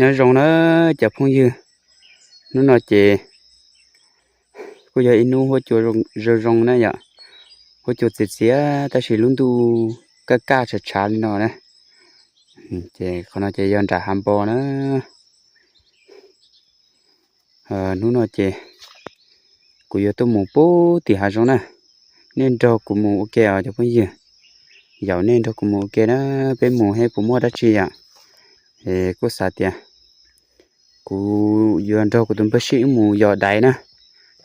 Nyob zoo na cov phooj ywg, hnub no ces kuj yog ib hnub huab cua zoo zoo na yom, huab cua txias txias tab sis lub ntuj kaj kaj tshav tshav li no na. Ces qhov no ces yog nram hav npo na. Hnub no ces kuv yuav tuaj mus pub tim hav zoov na. Nej nrog kuv mus ua ke os cov phooj ywg. Yaum nej nrog kuv mus ua ke na, peb mus thiab puas muaj dab tsi yom. Es kuj xav tias kuv yuav nrog kuv tus npawg Sij wb mus yos daiv na.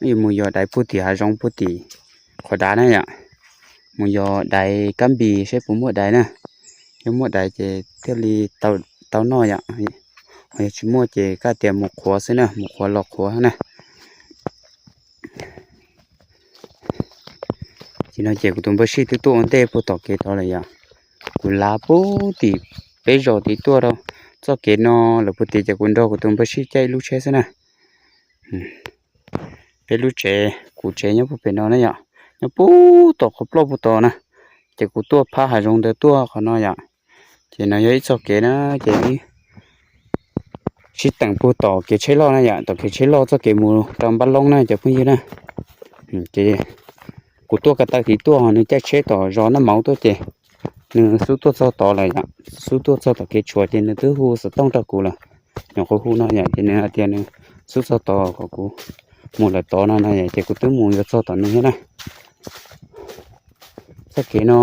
Wb yuav mus yos daiv puag tim hav zoov puag tim qhov dav na yom. Mus yos daiv kab npis seb puas muaj daiv na. Yog muaj daiv ces thiaj li tau noj yom. Ho yog tsis muaj ces kaj tias mus qhuav xwb na, mus qhuav los qhuav na. Ces no ces kuv tus npawg Sij twb tuaj ua ntej puag tom kev tod lawm yom. Kuv lav puag tim peb zos tid tuaj rau txoj kev no lawm puag tid ces kuv nrog kuv tus npawg Sij caij ib lub tsheb xwb na. Peb lub tsev, kuv tsev nyob puag pem no na yom, nyob puag tom qhov ploj puag tod na. Ces kuv tuaj phab hav zoov ntawd tuaj qhov no yom. Ces no yog ib txoj kev na, ces sib teem puag tom kev tsheb loj na yom, tom kev tsheb loj txoj kev mus rau Npab Loob na cov phooj ywg na. Ces kuv tuaj ko taw tid tuaj, nws caij tsheb tom zos Naj Mauv tuaj ces nws xub tuaj txog tod lawm yom, xub tuaj txog tom kev tshuam ces nws twb hu xov tooj rau kuv lawm. Nyuam qhuav hu no yom, ces nws hais tias nws xub txog tod kom kuv mus lawm tod no no yom, ces kuv twb mus yuav txog tom nws thiab na. Txoj kev no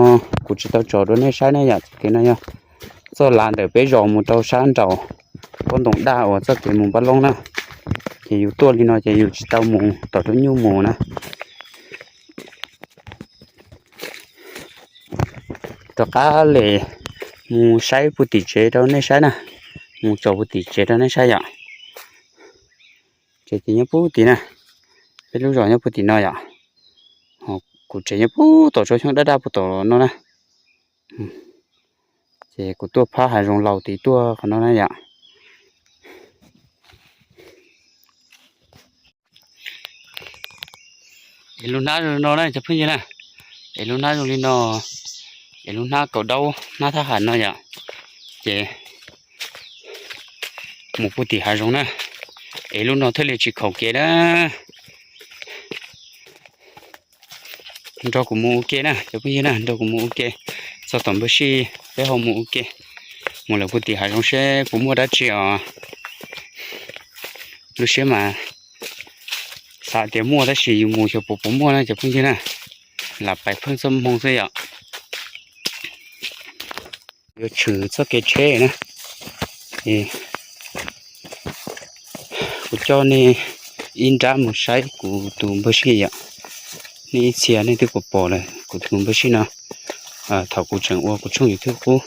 kuv tsis tau tsom rau nej saib na yom, txoj kev no yog txoj lav ntawm peb zos mus rau sab nraum pob ntoos daj uas txoj kev mus Npab Loob na. Ces yus tuaj li no ces yus tsis tau mus tom lub nyuj mus na. Rov qab li mus saib puag tim tsev rau nej saib na, mus tsom puag tim tsev rau nej saib yom. Tsev ces nyob puag tim na, peb lub zos nyob puag tim no yom. Kuv tsev nyob puag tom tsob xyoob daj daj puag tom no na. Ces kuv tuaj phab hav zoov laus tid tuaj qhov no na yom. Es lub hnab zoo no na cov phooj ywg na, es lub hnab zoo li no, es lub hnab kaum daub hnab thab ham no yom. Ces mus puag tim hav zoov na, es lub no thiaj li tsis khaum kev na. Nrog kuv mus ua ke na cov phooj ywg na, nrog kuv mus ua ke txog tom npawg Sij, peb ho mus ua ke, mus lawm puag tim hav zoov seb puas muaj dab tsi os. Lub siab mas xav tias muaj tab sis yus mus xyov puas puas muaj na cov phooj ywg na. Lam pais pheej txoj hmoo xwb yom. Yuav tshwm txoj kev tsheb na, kuv coj nej ib nrab mus saib kuv tus npawg Sij yom. Nej ib txhia nej twb pom pom lawm kuv tus npawg Sij no. Thaum kuv tseem ua kuv tshooj YouTube qub,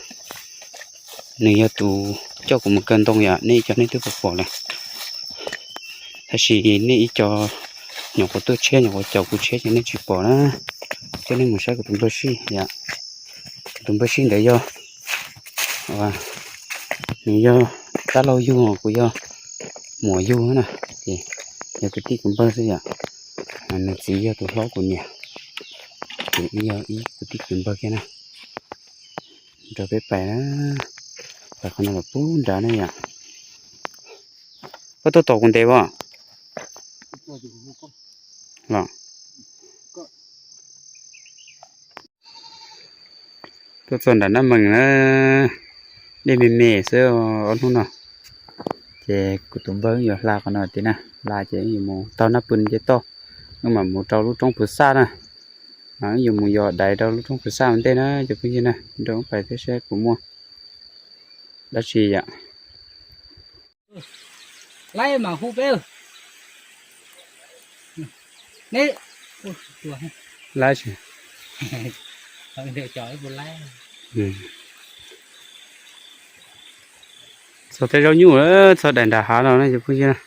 nws yog tus coj kuv mus kaw ntoo yom, nej ib co nej twb pom pom lawm. Tab sis nej ib co nyuam qhuav tuaj tshiab nyuam qhuav caum kuv tshiab ces nej tsis pom na. Coj nej mus saib kuv tus npawg Sij yom. Kuv tus npawg Sij ntawd yog, nws yog dab laug yug, kuv yog muam yug na. Ces yog kwv tij kwv npawg xwb yom. Nws txiv yog tus hlob kuv niam, ces yog ib kwv tij kwv npawg kiag na. Nrog peb pais na, pais qhov no los pub nrad ne yom. Koj tuaj tom kuv ntev as? Los tuaj txog nram Nab Mees na, dej me me xwb ob hnub no. Ces kuv tus npawg wb yuav hla qhov no tiag na, hla ces wb yuav mus taug Nab Pw nce toj, wb mam mus rau lub roob Phuv Xaj na. Wb yuav mus yos daiv rau lub roob Phuv Xaj ua ntej na cov phooj ywg na, nrog wb pais thiab seb puas muaj dab tsi yom. Laib mas hu peb. Neb, laib tsis. Txog tej zaub nyuj, txog daim nram hav no ne cov phooj ywg na.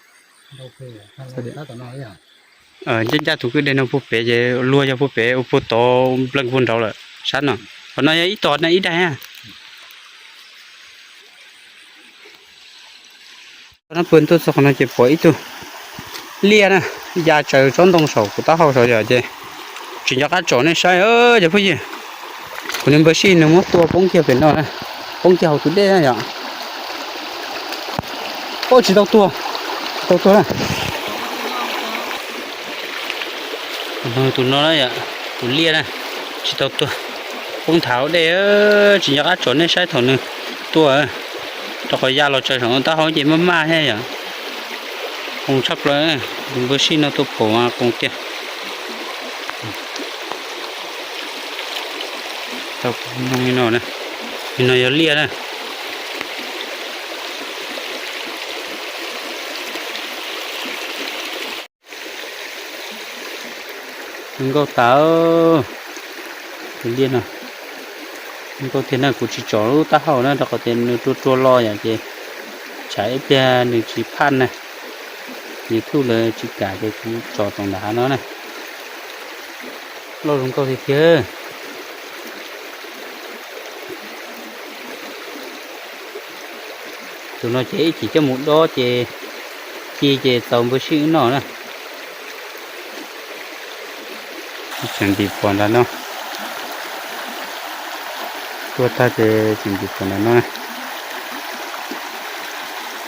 Ncaj ncaj tus kwj deg no puag pem ces luag yog puag pem ua puag tod nplees puag nraud lawm sab no. Qhov no yog ib tog na ib daig na. Nab Pw tuaj txog qhov no ces pom ib tug liaj na, ya tsaws tsob ntoo saum kuv taub hau saud yom ces tsis nco qab tsom nej saib cov phooj ywg. Kuv tus npawg Sij nws muab tua poob kiag pem no, poob kiag hauv tus dej na yom. Oj, tsis tau tuag, tsis tau tuag na. Tus no na yom, tus liaj na, tsis tau tuag. Poob nthav dej, tsis nco qab tsom nej saib thaum nws tuaj, rau qhov ya los tsaws saum no taub hau ces maj maj thiab yom. Qoos tshaj plaws, tus npawg sij no tua phaum mas qoos tiag. Tau li no, li no yog liaj na. Zoo nkauj tas, tus liaj no zoo nkauj tiag na. Kuv tsis tsom lub taub hau na rau qhov tias nws rua rua lo yom, ces tsam ib pliag nws tsis phaj na, YouTube lawv tsis kam ces kuv tsom tsoom nram hav no na. Loj zoo nkauj tiag tiag. Tus no ces ib chim coj mus dob ces ci ces txaus npawg sij wb noj na. Tseem ntim phom ntawm no, tua tag ces tseem ntim phom ntawm no na.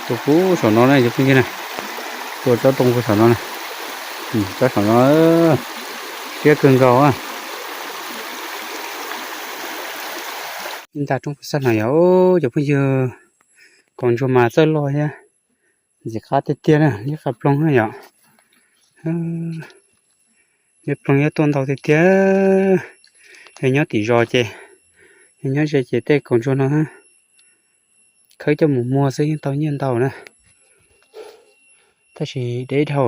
Tua puag saum no na cov phooj ywg na, tua tsob ntoo puag saum no na, tsob saum no siab kawg nkaus. Ib nta roob puag sab no yog cov phooj ywg, kaus ntsuag mas txawj loj thiab, ntxim qab tiag tiag na, liab qab ploog na yom. Liab ploog yuav tuaj ntau tiag tiag. Yog nyob tim zos ces, yog nyob ze ces tej kaus ntsuag no khawb coj mus muag xwb yeej tau nyiaj ntau na. Tab sis deb dhau,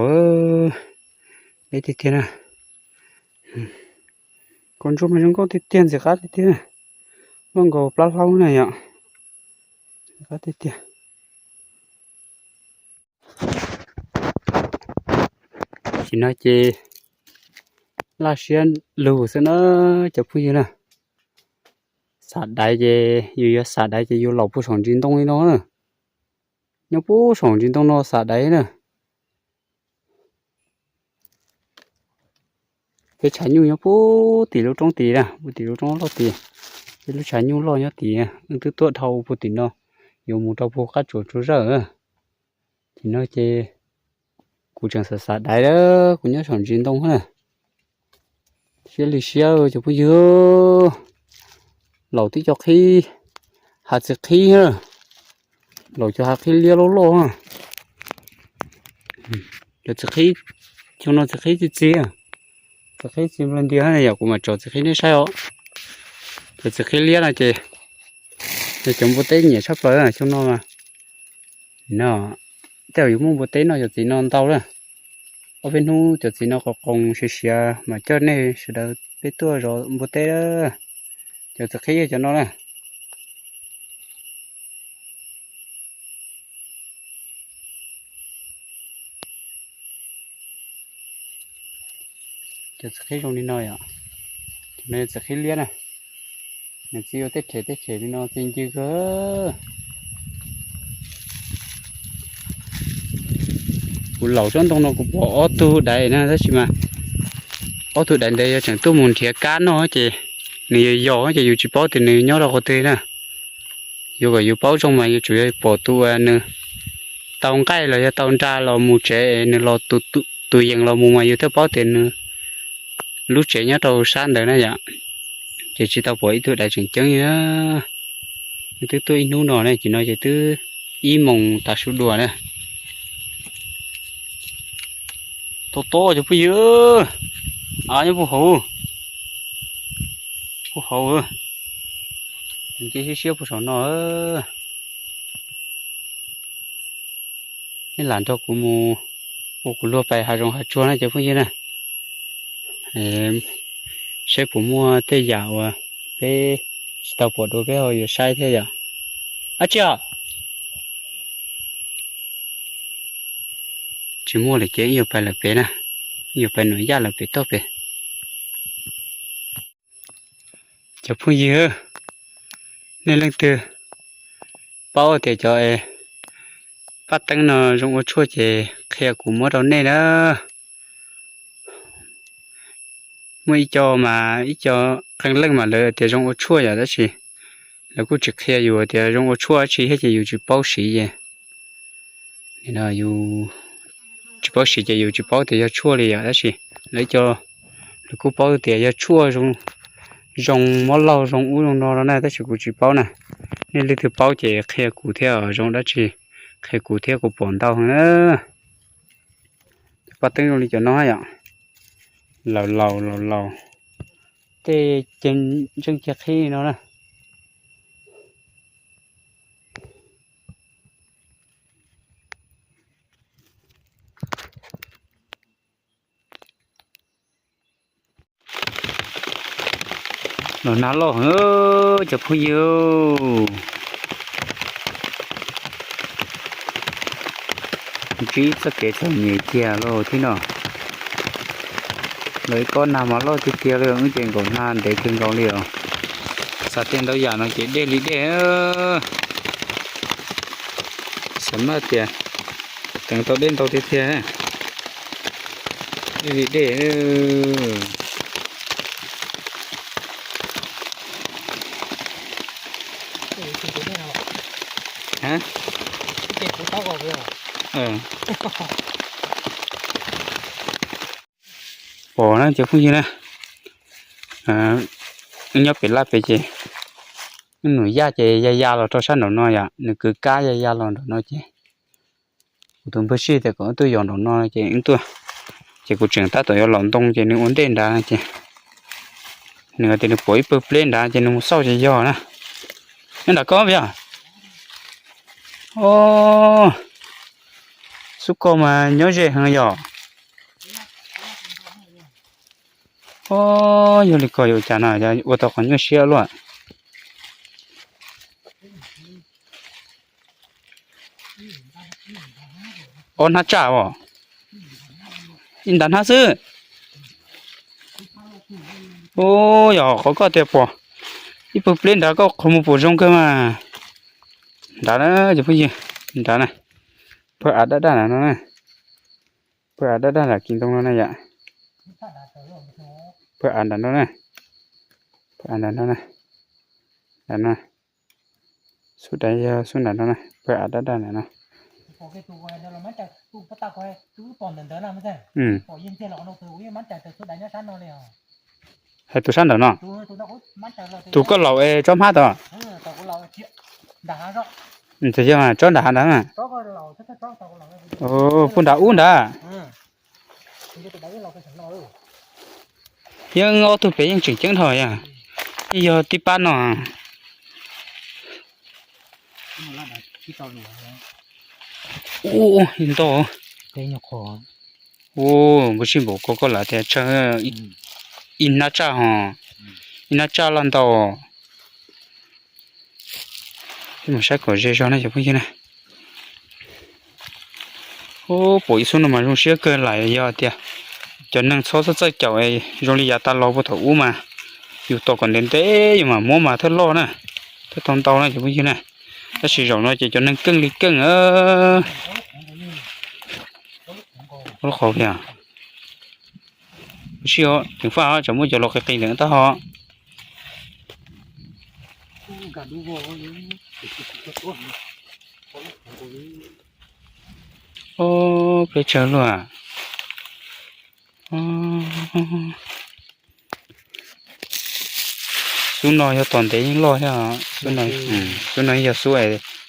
deb tiag tiag na. Kaus ntsuag mas zoo nkauj tiag tiag, ntxim qab tiag tiag, loj nkaus plab hlaub na yom. Ntxim qab tiag tiag. Tam sim no ces laj siab lug xwb na cov phooj ywg na. Xam daiv ces yus yuav xam daiv ces yus laum puag saum ntsis ntoo li no na. Nyob puag saum ntsis ntoo no xam daiv na. Peb tshav nyuj nyob puag tim lub roob tid na, puag tim lub roob loj tid. Peb lub tshav nyuj loj nyob tid, wb twb tuaj dhau puag tim no, yuav mus rau puag qab tsuas tsuas zawj. Tim no ces kuv tseem xam xam daiv, kuv nyob saum ntsis ntoo na. Siab li siab cov phooj ywg, laum tib co qhib, hav txiv qhib, laum cov hav qhib liab loj loj. Cov txiv qhib, xyoo no txiv qhib txi txiv, txiv qhib txi nplua ntiag yom, kuv mam tsom txiv qhib nej saib os. Cov txiv qhib liab no ces yog cov npua teb nyiam tshaj plaws xyoo no. No, tej zaum yuav muaj npua teb noj cov txiv no ntau lawm. Ob peb hnub cov txiv no qoos qoos siav siav mas coj nej sawv daws peb tuaj zov npua teb. Cov txiv qhib yog cov no na. Cov txiv qhib zoo li no yom, cov no yog txiv qhib liab na. Nws txi ua tej rhem tej rhem li no txi ncw kawg. Kuv laum tsob ntoo no kuv pom ob tug daiv na tab sis mas ob tug daiv ntawd yog tseem tuaj mus nrhiav kab noj ces nws yos yos ces yus tsis paub tias nws nyob rau qhov twg na. Yus kom yus paub zoo mas yus tsuas yog pom tus uas nws tau nqaij los yog tau nra los mus tsev, nws los tus yees los mus mas yus thiaj paub tias nws lub tsev nyob rau sab ntawd na yom. Ces tsis tau pom ib tug daiv tseem ceeb li. Nws twb tuaj ib hnub no ne, ces no ces twb ib moos tav su dua na. Tob tob cov phooj ywg, nyob puag hauv, puag hauv, nce siab siab puag saum no. Nej lam nrog kuv mus ua kuv luag pais hav zoov hav tsuag na cov phooj ywg na. Saib puas muaj tej yam uas peb tsis tau pom dua peb ho yuav saib thiab yom. Ab tsi os, tsis muaj lawm ces ib yuav pais lawm pem na, ib yuav pais Nuam Yaj lawm pem toj pem. Cov phooj ywg, nej leej twg paub tias cov paj teeb no zoo ua tshuaj ces qhia kuv muab rau nej na. Muaj ib co mas ib co qee leej mas lawv tias zoo ua tshuaj yom, tab sis lawv kuj tsis qhia yus tias zoo ua tshuaj dab tsi thiab ces yus tsis paub siv ces Nim no yus tsis paub siv ces yus tsis paub tias yog tshuaj li yom, tab sis lawv cov, lawv kuj paub tias yog tshuaj zoo, zoo mob laug zoo ub zoo no los na, tab sis kuv tsis paub na. Nej leej twg paub ces qhia kuv thiab, zoo dab tsi qhia kuv thiab, kuv pom ntau heev na. Cov paj teeb zoo li cov no yom, laus laus laus laus, tej ntseej cia qhib no na. Los nag loj heev cov phooj ywg. Ntsib txoj kev txom nyem kiag lauj thiab no. Lawv kob nag mas loj tiag tiag li, wb ces nkaum nag ntev kawg nkaus li os. Xav tias ntau yam no ces dej li dej. Xav mas tias teev tau dej ntau tiag tiag. Dej li dej. Pom na cov phooj ywg na, wb nyob pem laj pem ces wb num yaj ces ya ya los rau sab nraum no yom, nws kwv kab ya ya los nraum no ces kuv tus npawg sij tias kom wb tuaj yos nraum no ces wb tuaj, ces kuv tseem tab tom yuav los ntoo ces nws ua ntej nrad ces nws tias nws pom ib pawg pleb nrad ces nws mus xauj ces yog na. Nyob nram ko puas yog? Xub ko mas nyob ze heev yom. Yog li ko yuav ua cas no ua tau qhov nyuaj siab luaj. Ob hnab tsaj os, ib nrad hnab xwb. Yog qhov koj tias pom ib pawg pleb nrad koj qhov muag puas zoo kawg mas. Nrad na cov phooj ywg, nrad na, pawg av daj daj nram no na, pawg av daj daj nram kis ntoo no na yom. Pawg av nram no na, pawg av nram no na, nram no. Xub dais yog xub nram no na, pawg av daj daj nram no. Hais tus sab nraum no, tus koj laus es tsob hmab tod. Tsis yog, tsob nram hav ntawd na. Puag nram ub nrad. Yeej ob tug pem yeej tseem ceeb dhau yom. Yeej yog tib pab no. Ntau. Ua npawg sij npaum ko koj lam tias tsawg, ib hnab tsaj ho, ib hnab tsaj laj ntau. Peb mus saib kom ze zog na cov phooj ywg na. Ub, pom ib xub no mas zoo siab kawg lam yog tias cov neeg txhob txawj txawj caum zoo li yav tas los puag thaum ub mas yus tos kom ntev ntev yus mam muab mas thawj loj na, thawj tau ntau na cov phooj ywg na. Tab sis zaum no ces cov neeg keej li keej. Lub qhov tiag. Sij ceev faj tsam muaj cov los qis qis ntawm tab ho. Ob, pleb tsawg luaj. Xub no yog tom ntev yeej loj thiab. Xub no yog xub,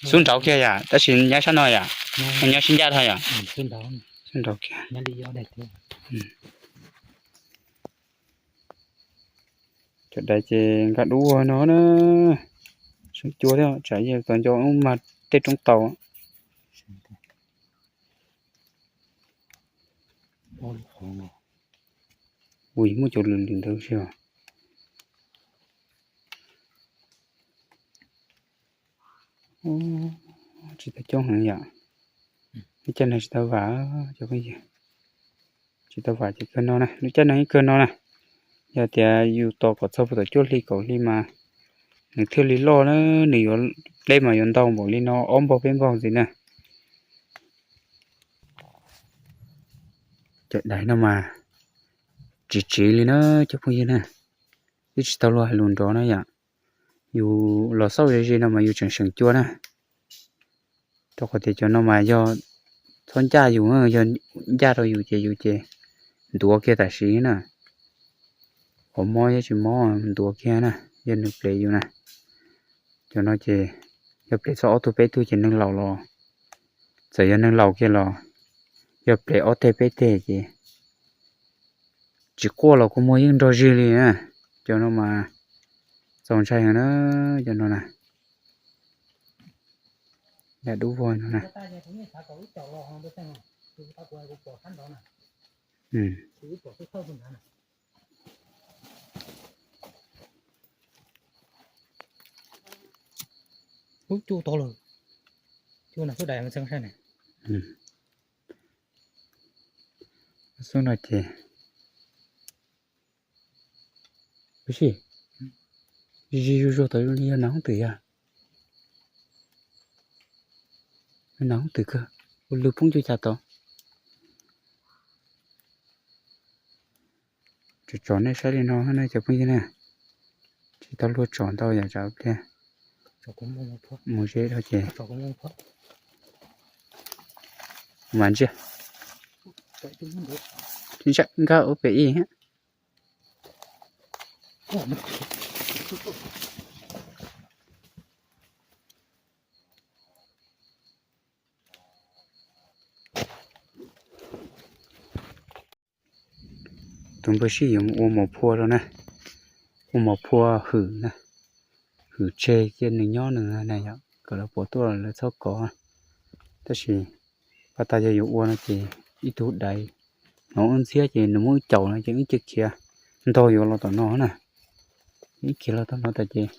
xub nraud kiag yom, tab sis nyob sab no yom, nyob sib ncaj dhau yom. Xub nraud kiag. Cov dais ces nkag dub no na. Sib cua thiab tsam yeej tau nco ub mag tej roob tau. Ui, muaj cov lwm lwm ntawd si os. Tsis tau coob heev yom. Lub caij no tsis tau vam, cov phooj ywg. Tsis tau vam ces kawg no na, lub caij no yeej kawg no na. Yog tias yus tos kom txog puag tom cuaj hli kaum hli mas nws thiaj li loj na, nws yuav, pleb mas yuav ntau npaum li no ob npaug peb npaug ntxiv na. Cov dais no mas tsis tsiv li na cov phooj ywg na. Twb tsis tau luag hais lus nrov na yom. Yus los xauj ze ze no mas yus tseem seem cua na. Rau qhov tias cov no mas yog txhob ncaj yus, yog ncaj rau yus ces yus ces ntuav kiag tam sim na. Qhov mob yog tsis mob ntuav kiag na, yog nws plev yus na. Cov no ces yog plev txog ob tug peb tug ces neeg laus los, txawm yog neeg laus kiag los yog plev ob teg peb teg ces tsis quaj los kua muag yeej nrog zig li na. Cov no mas txaus ntshai heev na, cov no na. Dab dub vog no na. Ub, cua tod lawm. Cua na, xub dais mas txeeb saib ne. Xub no ces ua si, zig zuag zuag tod zoo li yog nas hoob twm yog. Nas hoob twm kawg, ua lwg poob cuag cas tod. Tsom tsom nej saib li no na cov phooj ywg na. Tsis tau luag tsom ntau yam tsam pliag mus ze dhau ces mas ntsia. Nkag ua pem ib. Tus npawg Sij yuav mus ua mos phua rau na, ua mos phua hwm na, hwm tseg cia nws nyob nws na yom, kom lawv pom tuaj lawv txhob kov. Tab sis pab tas yog yuav ua no ces ib tug dais, hnov wb ntxiab ces nws muab wb caum no ces wb cia khiav ntog yuav los tom no na. Wb khiav los tom no tas ces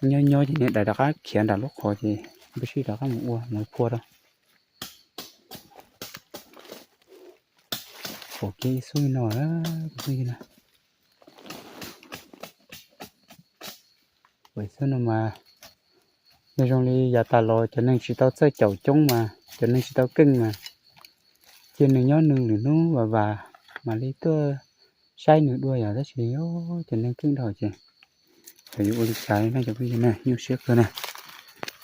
nyob nyob ces niag dais rov qab khiav nram lub qhov ces npawg Sij rov qab mus ua mos phua rau. Pom kiag ib xub no, ib xub no mas yog zoo li yav tas los cov neeg tsis tau txawj caum coob mas cov neeg tsis tau keej mas cia nws nyob nws lwm hnub vas vas mam li tuaj saib nws dua yom, tab sis cov neeg keej dhau ces xyov yuav ua li cas li na cov phooj ywg na, nyuaj siab kawg na.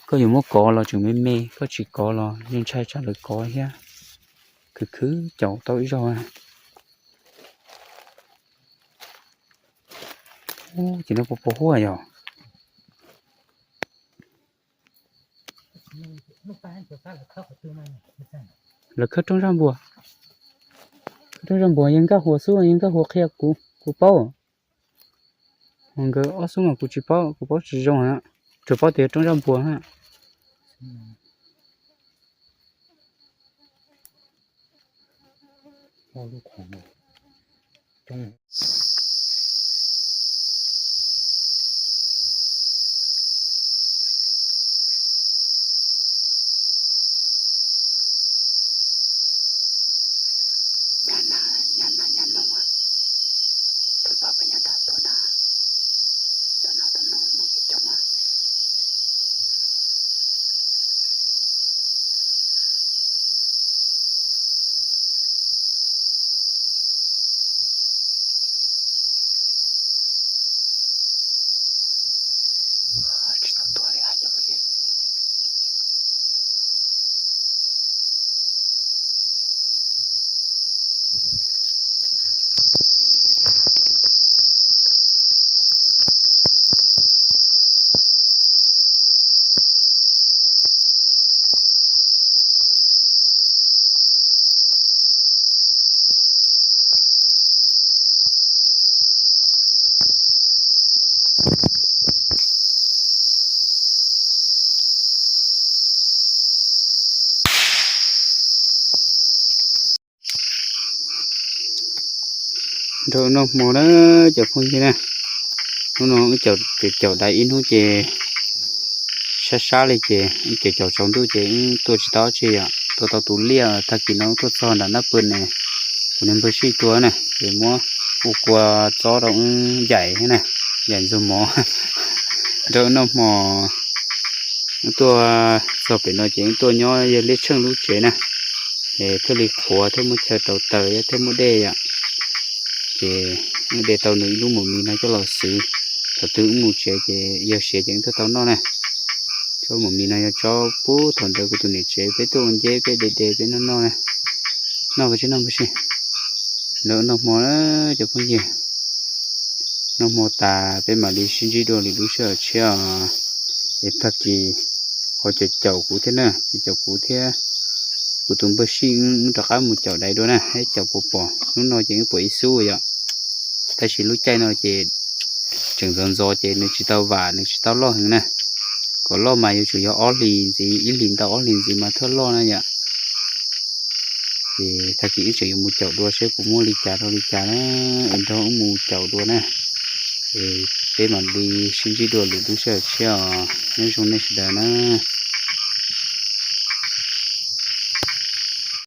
Koj yuav muab kov los tseem me me, koj tsis kov los yeej ntshai tsam lawv kov thiab. Khwv khwv caum tau ib zaug. Ces no puas pos huaj yog? Lawv khawb roob zaj npuas, khawb roob zaj npuas yeej nkaj huas xub yeej nkaj huas qhia kuv, kuv paub. Ho nkawd ob xub mas kuv tsis paub, kuv paub tsis zoo na, tsuas paub tias roob zaj npuas na. Nrog noj hmo na cov phooj ywg na, hnub no wb caum dais ib hnub ces sab sab li ces wb caum caum tsaus ntuj ces wb tuaj tsis tau dab tsi yom, tua tau tus liaj. Tag kis no wb tuaj txog nram Nab Pw ne, kuv niag npawg Sij tua na ces muab ua kua txob rau wb yaim thiab na, yaim ntxuag mov. Nrog wb noj hmo. Wb tuaj txog pem no ces wb tuaj nyob yawg Liab Tsheej lub tsev na, es thiaj li qhuav thiab muaj chaw rau taws thiab muaj dej yom. Ces wb de tau nws ib lub mos mis no coj los xwb, thaum twg wb mus tsev ces yog siav ces wb thiaj tau noj na. Tsob maum mis no yog tsob puag thaum ntawd kuv tus niam tsev peb tuaj ua nceb peb de de peb noj noj na. Noj puas tsis noj puas tsis? Lawv noj hmo na cov phooj ywg. Noj hmo tas peb mam li sib ntsib dua lwm lub sij hawm tshiab os. Es tag kis ho caum caum kuv thiab na, caum kuv thiab kuv tus npawg Sij wb rov qab mus caum dais dua na, ib caum puas pom. Hnub no ces wb pom ib xub yom. Tab sis lub caij no ces tseem ntxov ntxov ces nws tsis tau vam, nws tsis tau loj heev na. Kom loj mas yuav tsum yog ob hlis ntxiv, ib hlis ntau ob hlis ntxiv mas thiaj loj na yom. Ces tag kis wb tseem yuav mus caum dua seb puas muaj li cas rau li cas na, es nrog wb mus caum dua na. Es peb mam li sib ntsib dua lwm lub sij hawm tshiab os, nyob zoo nej sawv daws na.